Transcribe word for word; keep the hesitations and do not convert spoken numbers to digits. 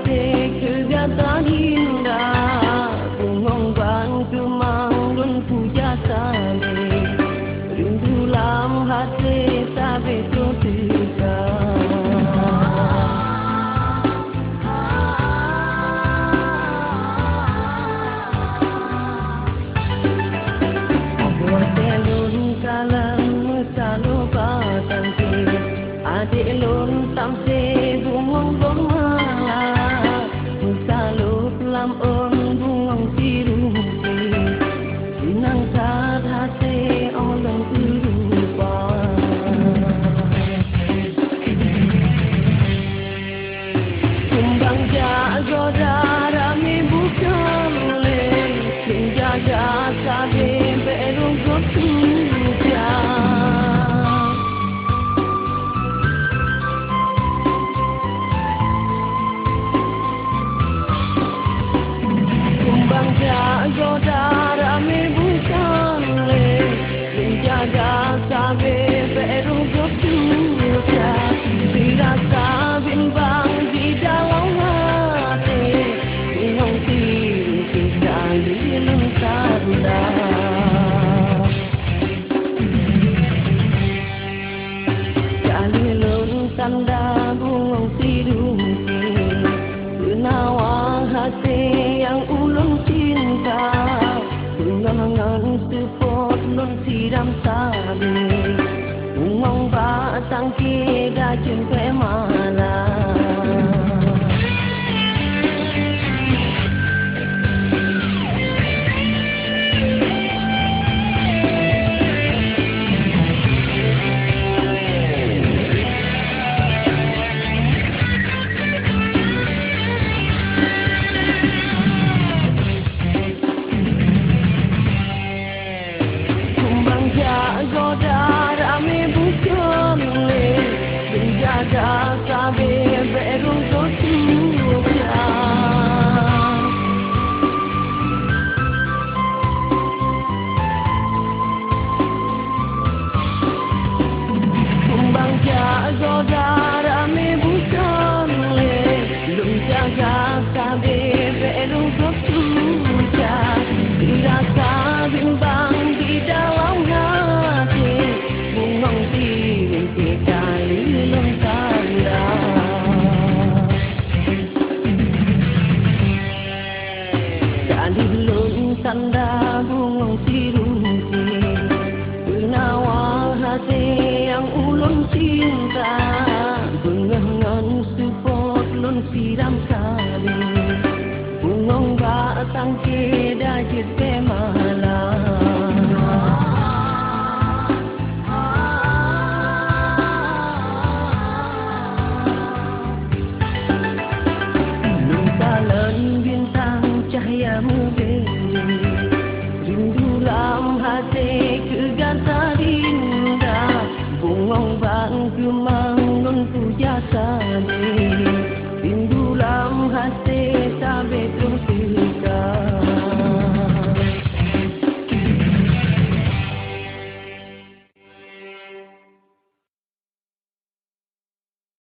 Teuka gata dinda, bungong ban keumang lôn puja sabe. Rindu lam até sabe troh teuka. Watée lôn kalon meusaloe bak tangke, adék lôn tamsé bungong boh mala. Meusaloe lam ôn bungong sirumpi, seunang that até óh lôn teurupa. Kumbang jak goda ramé bukon lé, jaga sabe bék rungkot tujak. Kumbang jak goda ramé bukon lé, jaga sabe bék rungkot tujak. Sirasa bimbang di dalam até, bungong sirumpi ka lheueh lôn tanda. Ka lheueh lôn tanda bungong sirumpi, peunawa até nyang ulôn cinta. Peungoh ngon seupôt lôn siram sabe, bungong bak tangke dajeuet péh mala. Kumbang jak goda ramé bukon lé, jaga sabe bék rungkot tujak. Kumbang jak goda ramé bukon lé, lôn jaga sabe bék rungkot tujak. Sirasa bimbang di dalam até, bungong sirumpi ka lheueh lôn tanda. Ka lheueh lôn tanda bungong sirumpi, peunawa até nyang ulôn cinta. Beungoh ngon seupôt lôn siram sabe, bungong bak tangke dajeuet péh mala. Lôn kalon bintang cahya meubiri, rindu lam até keu gata dinda. Bungong ban keumang lôn puja sabe,